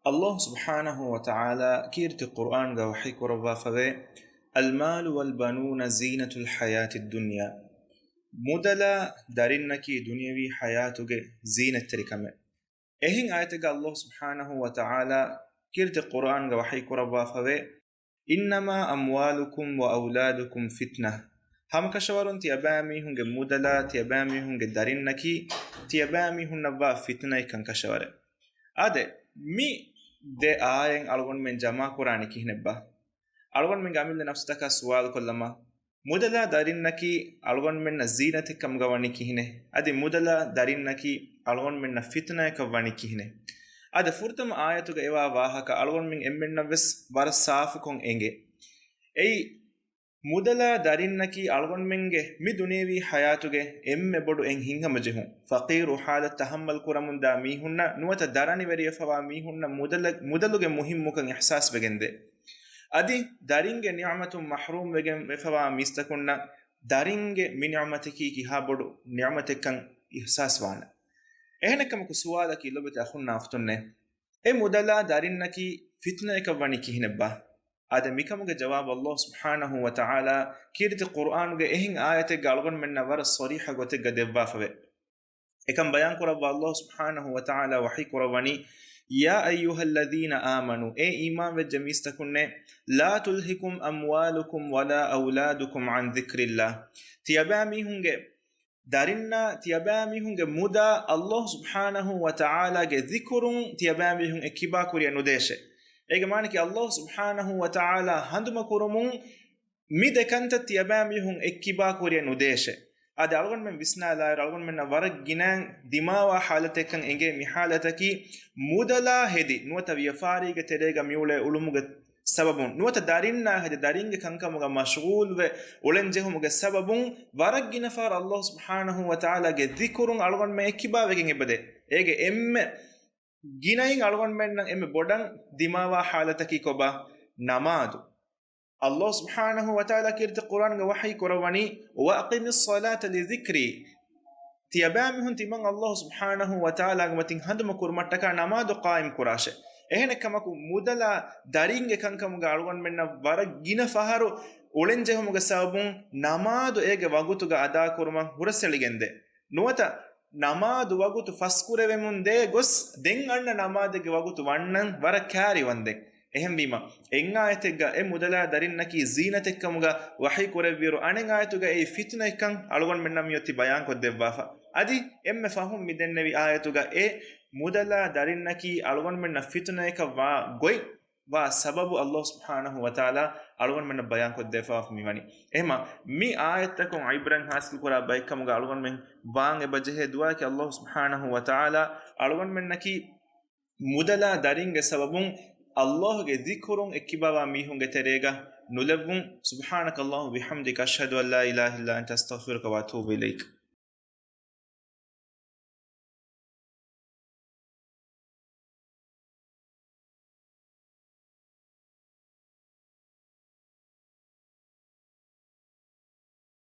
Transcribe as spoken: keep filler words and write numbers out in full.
ﷲ ސުބްޙާނަހޫ ވަތަޢާލާ ކީރިތި ޤުރްއާންގަ ވަޙީ ކުރައްވާފަވޭ، "الْمَالُ وَالْبَنُونَ زِينَةُ الْحَيَاةِ الدُّنْيَا." މުދަލާ ދަރިންނަކީ ދުނިޔަވީ ޙަޔާތުގެ ޒީނަތްތެރިކަމެއް. އެހެން އާޔަތެއްގަ ﷲ ސުބްޙާނަހޫ ވަތަޢާލާ ކީރިތި ޤުރްއާންގަ ވަޙީ ކުރައްވާފަވޭ، "إِنَّمَا أَمْوَالُكُمْ وَأَوْلَادُكُمْ فِتْنَةٌ." ހަމަކަށަވަރުން ތިޔަބައިމީހުންގެ މުދަލާ، ތިޔަބައިމީހުންގެ ދަރިންނަކީ، ތިޔަބައިމީހުންނަށްވާ ފިތުނައެއްކަން ކަށަވަރެއް. އާދެ، މި ދެ އާޔަތް އަޅުގަނޑުމެން ޖަމާކުރާނީ ކިހިނެއްބާ؟ އަޅުގަނޑުމެންގެ އަމިއްލަ ނަފްސުތަކާ ސުވާލުކޮށްލަމާ، މުދަލާ ދަރިންނަކީ އަޅުގަނޑުމެންނަށް ޒީނަތެއްކަމުގަ ވަނީ ކިހިނެއް؟ އަދި މުދަލާ ދަރިންނަކީ އަޅުގަނޑުމެންނަށް ފިތުނައަކަށް ވަނީ ކިހިނެއް؟ އަދި ފުރަތަމަ އާޔަތުގަ އެވާ ވާހަކަ އަޅުގަނޑުމެން އެންމެންނަށްވެސް ވަރަށް ސާފުކޮށް އެނގޭ. އެއީ، މުދަލާ ދަރިންނަކީ އަޅުގަނޑުމެންގެ މި ދުނިޔަވީ ޙަޔާތުގެ އެންމެ ބޮޑު އެއް ހިތްހަމަޖެހުން. ފަޤީރު ޙާލަތު ތަޙައްމަލް ކުރަމުންދާ މީހުންނަށް ނުވަތަ ދަރަނިވެރިވެފަވާ މީހުންނަށް މުދަލަ-، މުދަލުގެ މުހިންމުކަން އިޙްސާސްވެގެންދޭ. އަދި ދަރިންގެ ނިޢުމަތުން މަޙްރޫމްވެގެން ވެފަވާ މީސްތަކުންނަށް ދަރިންގެ މި ނިޢުމަތަކީ ކިހާ ބޮޑު ނިޢުމަތެއްކަން އިޙްސާސްވާނެ. އެހެނެއްކަމަކު ސުވާލަކީ ލޮބުވެތި އަޚުންނާ އުޚްތުންނޭ، އެ މުދަލާ ދަރިންނަކީ ފިތުނައަކަށް ވަނީ ކިހިނެއްބާ؟ އާދެ، މިކަމުގެ ޖަވާބު ﷲ ސުބްޙާނަހޫ ވަތަޢާލާ ކީރިތި ޤުރްއާނުގެ އެހެން އާޔަތެއްގަ އަޅުގަނޑުމެންނަށް ވަރަށް ޞަރީޙަ ގޮތެއްގަ ދެއްވާފަވޭ. އެކަން ބަޔާން ކުރައްވާ ﷲ ސުބްޙާނަހޫ ވަތަޢާލާ ވަޙީ ކުރައްވަނީ، "يَا أَيُّهَا الَّذِينَ آمَنُوا" އޭ އީމާންވެއްޖެ މީސްތަކުންނޭ، "لَا تُلْهِكُمْ أَمْوَالُكُمْ وَلَا أَوْلَادُكُمْ عَنْ ذِكْرِ اللَّهِ" ތިޔަބައިމީހުންގެ ދަރިންނާ، ތިޔަބައިމީހުންގެ މުދާ ﷲ ސުބްޙާނަހޫ ވަތަޢާލާގެ ޛިކުރުން ތިޔަބައިމީހުން އެއްކިބާ ކުރިޔަށް ނުދޭށޭ. އޭގެ މާނައަކީ ﷲ ސުބްޙާނަހޫ ވަތަޢާލާ ހަނދުމަ ކުރުމުން މި ދެ ކަންތައް ތިޔަބައިމީހުން އެއްކިބާ ކުރިޔަށް ނުދޭށޭ. އަދި އަޅުގަނޑުމެން ވިސްނާލާއިރު، އަޅުގަނޑުމެންނަށް ވަރަށް ގިނައިން ދިމާވާ ޙާލަތެއްކަން އެނގޭ މި ޙާލަތަކީ، މުދަލާ ހެދި ނުވަތަ ވިޔަފާރީގެ ތެރޭގަ މިއުޅޭ އުޅުމުގެ ސަބަބުން، ނުވަތަ ދަރިންނާ ހެދި ދަރިންގެ ކަންކަމުގަ މަޝްޣޫލްވެ އުޅެންޖެހުމުގެ ސަބަބުން، ވަރަށް ގިނަ ފަހަރު ﷲ ސުބްޙާނަހޫ ވަތަޢާލާގެ ޛިކުރުން އަޅުގަނޑުމެން އެއްކިބާވެގެން އެބަދޭ. އޭގެ އެންމެ ގިނައިން އަޅުގަނޑުމެންނަށް އެންމެ ބޮޑަށް ދިމާވާ ޙާލަތަކީ ކޮބާ؟ ނަމާދު. ﷲ ސުބްޙާނަހޫ ވަތަޢާލާ ކީރިތި ޤުރްއާންގަ ވަޙީ ކުރައްވަނީ، "وَأَقِمِ الصَّلَاةَ لِذِكْرِي." ތިޔަބައިމީހުން ތިމަން ﷲ ސުބްޙާނަހޫ ވަތަޢާލާގެ މަތިން ހަނދުމަ ކުރުމަށްޓަކާ ނަމާދު ޤާއިމް ކުރާށޭ. އެހެނެއްކަމަކު، މުދަލާ ދަރިންގެ ކަންކަމުގަ އަޅުގަނޑުމެންނަށް ވަރަށް ގިނަ ފަހަރު އުޅެންޖެހުމުގެ ސަބަބުން ނަމާދު އޭގެ ވަގުތުގަ އަދާކުރުމަށް ހުރަސްއެޅިގެންދޭ. ނުވަތަ ނަމާދު ވަގުތު ފަސްކުރެވެމުން ދޭ ގޮސް، ދެން އަންނަ ނަމާދެއްގެ ވަގުތު ވަންނަން ވަރަށް ކާރިވަންދެން. އެހެންވީމަ، އެއް އާޔަތެއްގަ އެ މުދަލާ ދަރިންނަކީ ޒީނަތެއްކަމުގަ ވަޙީ ކުރެއްވިއިރު، އަނެއް އާޔަތުގަ އެއީ ފިތުނައެއްކަން އަޅުގަނޑުމެންނަށް މިއޮތީ ބަޔާންކޮށްދެއްވާފަ. އަދި އެންމެ ފަހުން މި ދެންނެވި އާޔަތުގަ އެ މުދަލާ ދަރިންނަކީ އަޅުގަނޑުމެންނަށް ފިތުނައަކަށް ވާ ގޮތް ވާ ސަބަބު ﷲ ސުބްޙާނަހޫ ވަތަޢާލާ އަޅުގަނޑުމެންނަށް ބަޔާންކޮށްދެއްވާފަ މިވަނީ. އެހެމަ މި އާޔަތްތަކުން ޢިބްރަތް ޙާޞިލްކުރާ ބައެއްކަމުގަ އަޅުގަނޑުމެން ވާން އެބަޖެހޭ ދުޢާއަކީ ﷲ ސުބްޙާނަހޫ ވަތަޢާލާ އަޅުގަނޑުމެންނަކީ މުދަލާ ދަރިންގެ ސަބަބުން ﷲގެ ޛިކުރުން އެއްކިބާވާ މީހުންގެ ތެރޭގަ ނުލެއްވުން. سبحانك اللهم وبحمدك، أشهد أن لا إله إلا أنت، أستغفرك وأتوب إليك.